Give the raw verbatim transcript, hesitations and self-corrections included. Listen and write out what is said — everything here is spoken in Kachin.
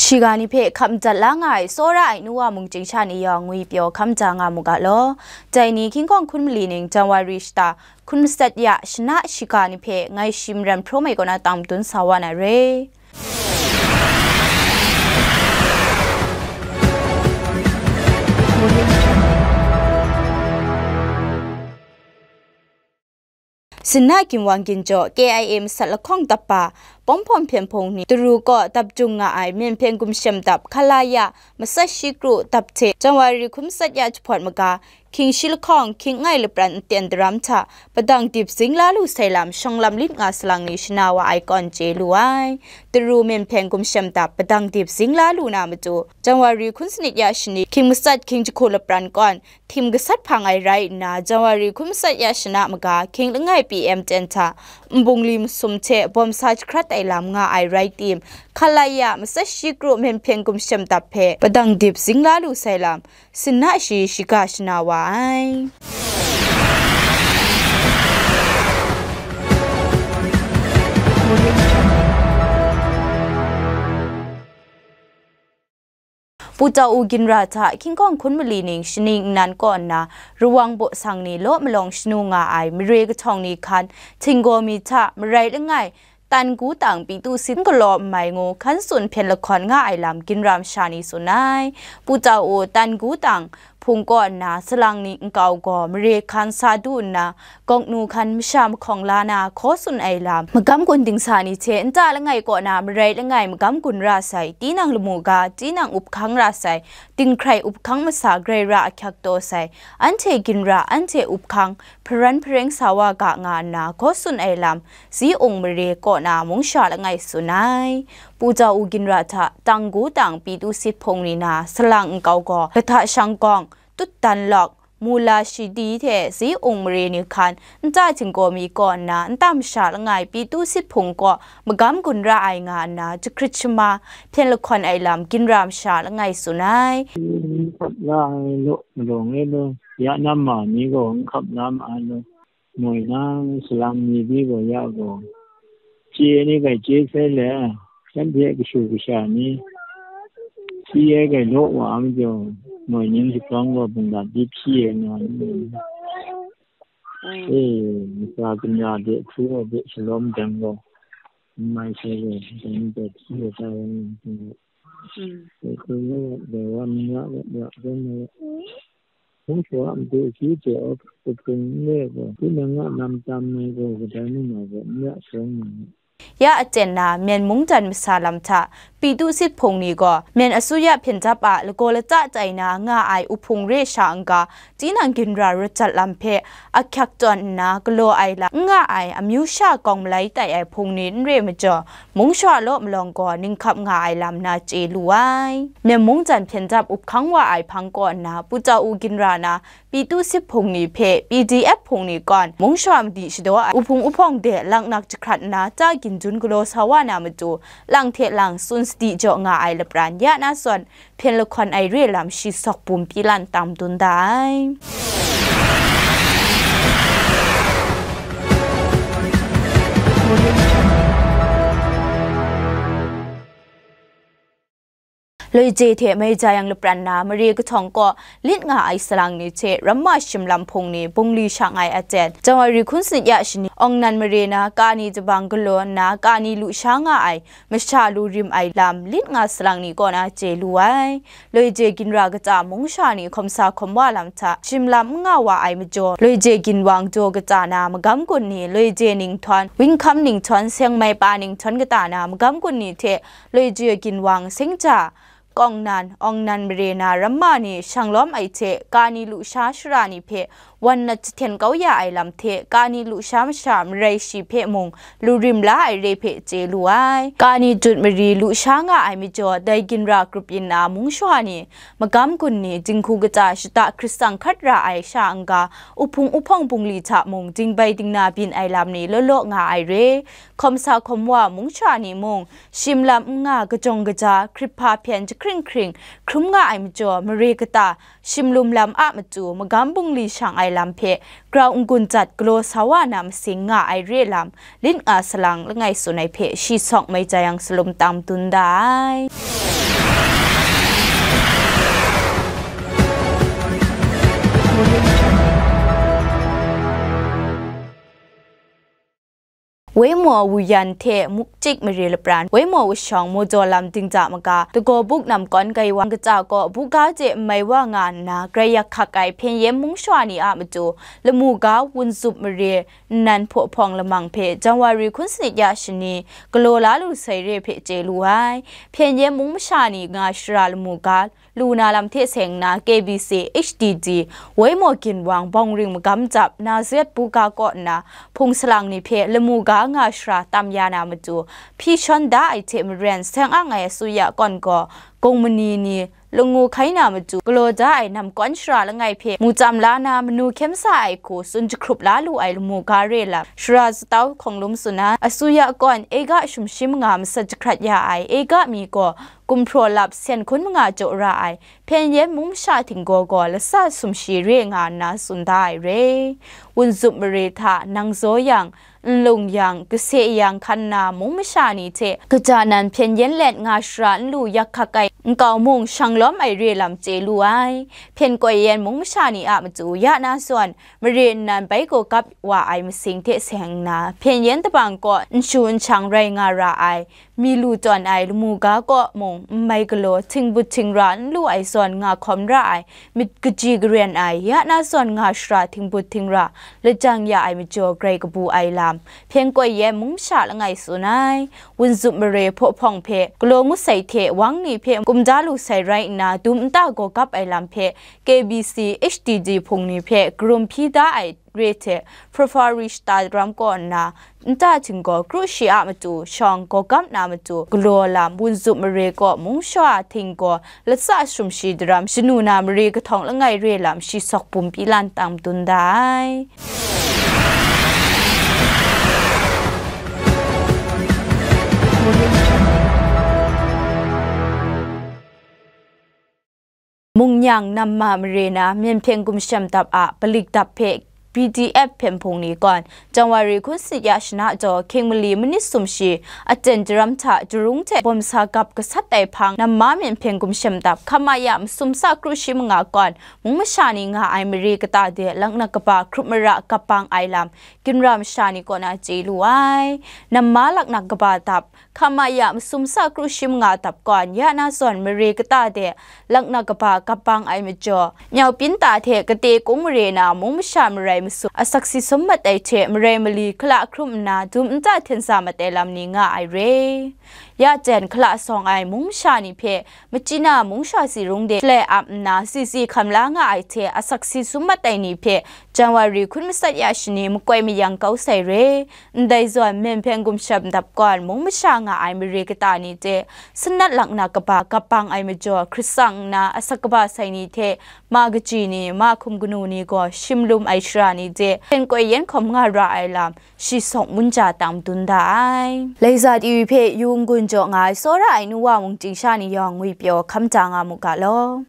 Shiga ni hpe hkap madat la nga ai tsawra ai nu wa mung chyingsha ni yawng ngwi pyaw hkam ja nga mu ga law. Dai ni King Kong hkun mali ning Janwari shata hkun matsat ya shana shiga ni hpe ngai shi maren hprawm ai kaw na tang madun sa wa na re. Sinna Ginwang Ginjaw K I A masat lahkawng dap pa, Pawng Hpawng Hpyen Hpung ni Taru kaw dap jung nga ai Myen Hpyen Gumshem Dap Khalaya matsat shi kru dap hte Janwari hkun matsat ya jahpawt maga, hkying shi lahkawng hkying langai lapran nten daram hta padang dip zing la lu sai lam shawng lam lit nga salang ni shana wa ai kawn chye lu ai. Taru Myen Hpyen Gumshem Dap padang dip zing la lu na matu, Janwari hkun sanit ya shani hkying matsat hkying jahku lapran kawn, htim gasat hpang ai rai nna, Janwari hkun matsat ya shana maga, hkying langai P M ten hta, nbungli masum hte bawm sa jahkrat ai lam nga ai rai tim, Khalaya matsat shi kru Myen Hpyen Gumshem Dap hpe padang dip zing la lu sai lam, sinna shi shiga shana wa ai. Pu Tau U Ginra hta King Kong hkun mali ning shaning nnan kaw nna, Rawang baw sang ni law malawng shanu nga ai mare kahtawng ni hkan, htinggaw mi hta marai langai, Tan Gu Tang Pitu Sit galaw n mai ngu hkan tsun hpyen lahkawn nga ai lam Ginra masha ni tsun ai. Pu Tau U Tan Gu Tang hpung kaw nna salang ni nkau gaw mare hkan sa du nna, gawknu hkan masha mahkawng la na hkaw tsun ai lam, magam gun dingsa ni hte nta langai kaw na marai langai magam gun ra sai, tinang lamu ga, tinang up hkang ra sai, dinghkrai up hkang masa grai ra ahkyak taw sai, anhte ginra, anhte up hkang, hparan hpareng sa wa ga nga nna hkaw tsun ai lam, Zi Ung mare kaw na mungsha langai tsun ai. Pu Tau U Ginra hta Tan Gu Tang Pitu Sit hpung ni na salang nkau gaw, Kahta Shang Gawng, Tut Dan Lawk, Mula Shidi hte Zi Ung mare ni hkan, nta htinggaw mi kaw nna, nta masha langai Pitu Sit hpung kaw magam gun ra ai nga nna, jahkrit shama hpyen lahkawn ai lam Ginra masha langai tsun ai. N hkap la ai law, malawng e law, ya nam ma ni gaw n hkap la ma ai law, moi na, salang ni bi gaw ya gaw, chye ni grai chye sai le, shanhte kashu kasha ni, si ai grai law wa ai majaw, moi ning shagrau gaw bungdat di hpyi ai nga ni. Mm. E, ntsa kanya de hkru ai de shalawm jang gaw, n mai sai gaw, dai ni gaw hpyi ai ta rai nga. Mm. E, hkru law wa, dai wa, n ya wa, ya, ya, ya. Hpung shawa matu shi hte hpung n re gaw, tinang a lam tam ai gaw kadai mung nga gaw n ya shawng nga ai. Ya aten na, Myen mungdan masa lam hta, Pitu Sit hpung ni gaw, Myen asuya hpyen dap a lagaw lata tai na nga ai uhpung re sha n-ga, tinang ginra rawt jat lam hpe ahkyak tawn nna galaw ai lam n nga ai amyu sha kawng malai tai ai hpung ni n re majaw, mungsha law malawng gaw ninghkap nga ai lam na chye lu ai. Myen mungdan hpyen dap up hkang wa ai hpang kaw nna, Pu Tau U Ginra na Pitu Sit hpung ni hpe P D F hpung ni kawn mungsha madi shadaw ai uhpung uhpawng de laknak jahkrat nna ta ginjun galaw sa wa na matu, lang hte lang tsun sadi jaw nga ai lapran ya na zawn, hpyen lahkawn ai re lam shi sawk bum pyi lan tam dun da ai. Loije hte Maija yang lapran na mare kahtawng kaw lit nga ai salang ni hte ramma shim lam hpung ni bungli shang ai aten, Janwari hkun sanit ya shani, Awng Nan mare na kani jabang galaw nna kani lusha nga ai masha lu rim ai lam lit nga salang ni kaw na chye lu ai. Loije ginra kata mungsha ni hkawm sa hkawm wa lam hta shim lam n nga wa ai majaw, Loije ginwang jaw kata na magam gun ni, Loije ninghthawn, Winghkam ninghthawn, Seng Mai Pa ninghthawn kata na magam gun ni hte Loije ginwang Sengja, Kawng Nan, Awng Nan mare na ramma ni shang lawm ai hte, kani lusha shara ni hpe wan nat jahten kau ya ai lam hte, kani lusha masha marai shi hpe mung lu rim la ai re hpe chye lu ai. Kani jut mari lusha nga ai majaw, dai ginra grup yin na mungsha ni, magam gun ni, jinghku kata shata hkrit tsang hkat ra ai sha n-ga, uhpung uhpawng bungli hta mung dingbai dingna byin ai lam ni law law nga ai re. Hkawm sa hkawm wa mungsha ni mung, shim lam n nga kajawng kaja, hkrit hpa hpyen jahkring hkring hkrum nga ai majaw, mare kata shim lum lam a matu, magam bungli shang ai lam hpe grau n-gun jat galaw sa wa na masing nga ai re lam, lit nga salang langai tsun ai hpe shi sawk Maija yang salum tam dun da ai. Waimaw Wuyan hte Mukchik mare lapran, Waimaw Wushawng Mawjaw lam dingja maga, Dagaw Buk namkawn Gaiwang kaja kaw buga hte n mai wa nga nna, grai yak hkak ai Hpyen Yen mung shawa ni a matu, lamu ga Wunzup mare nnan hpaw hpawng lamang hpe Janwari hkun sanit ya shani galaw la lu sai re hpe chye lu ai. Hpyen Yen mung masha ni nga shara lamu ga lu na lam hte seng nna, K B C, H D D, Waimaw Ginwang, Bawngring Magam Jap, Nazareth buga kaw nna, hpung salang ni hpe lamu ga nga shara tam ya na matu, hpyi shawn da ai hte maren, seng ang ai asuya kawn gaw, gawng mani ni langu hkai na matu, galaw da ai namkawn shara langai hpe mu tsam la na, manu hkyen sa ai hku tsun jahkrup la lu ai lamu ga re lam, shara zatau hkawng lum tsun ai, asuya kawn, ega shum shi manga masat jahkrat ya ai, ega mi gaw, gumhpraw lap sen hkun manga jaw ra ai, Hpyen Yen mung masha htinggaw gaw lasa sumshi re nga nna tsun da ai re. Wunzup mare hta nang zaw yang, nlung yang, kase yang hkan na mung masha ni hte kaja nan Hpyen Yen let nga shara n lu yak hkak ai nkau mung shang lawm ai re lam chye lu ai. Hpyen Koi Yen mung masha ni a matu ya na zawn, mare nnan bai gaw gap wa ai masing hte seng nna, Hpyen Yen dabang kaw nshu nshang rai nga ra ai, mi lu tawn ai lamu ga kaw mung n mai galaw, htingbut htingra n lu ai zawn nga hkawm ra ai, myit kaji karen ai, ya na zawn nga shara htingbut htingra lajang ya ai majaw grai kabu ai lam, Hpyen Koi Yen mung masha langai tsun ai. Wunzup mare hpaw hpawng hpe galaw ngut sai hte wang ni hpe kum da lu sai rai nna, dum nta gaw gap ai lam hpe K B C, H D D hpung ni hpe karum hpyi da ai re hte, February shata daram kaw nna, nta htinggaw kru shi a matu, shawng gaw gap na matu, galaw lam, Wunzup mare kaw mung shawa htinggaw, lasa sumshi daram, shanu na mare kahtawng langai re lam, shi sawk bum pyi lan tam dun da ai. Mungnyang namma mare na Myen Hpyen Gumshem Dap a palik dap hpe B D F hpyen hpung ni kawn, Janwari hkun sanit ya shana jaw, hkying mali manit sumshi aten jaram hta jarung hte bawmsa gap gasat ai hpang, namma Myen Hpyen Gumshem Dap, hkama ya masum sa kru shi manga kawn, mung masha ni nga ai mare kata de laknak kaba hkrup mara gap bang ai lam, ginra masha ni kaw na chye lu ai. Namma laknak kaba dap, hkama ya masum sa kru shi manga dap kawn, ya na zawn mare kata de laknak kaba gap bang ai majaw, nyau pyin ta hte kate kung mare na mung masha marai masum asak si sum mat ai hte, marai mali hkala hkrum nna dum nta hten sa mat ai lam ni nga ai re. Ya jen hkala sawng ai mung masha ni hpe, machyi na mung shawa si rung de shalai ap nna, si si hkam la nga ai hte asak si sum mat ai ni hpe, Janwari hkun matsat ya shani makoi mayang kau sai re. Ndai zawn, Myen Hpyen Gumshem Dap kawn mung masha nga ai mare kata ni hte, sanat laknak kaba gap bang ai majaw, hkrit tsang nna asak kaba sai ni hte, ma kaji ni, ma hkum kanu ni gaw shim lum ai shara ni hte, hpyen koi yen hkawm nga ra ai lam, shi sawk mun ja tam dun da ai. Laiza T V hpe Yu N Gun jaw nga ai, tsawra ai nu wa mung chyingsha ni yawng ngwi pyaw hkam ja nga mu ga law.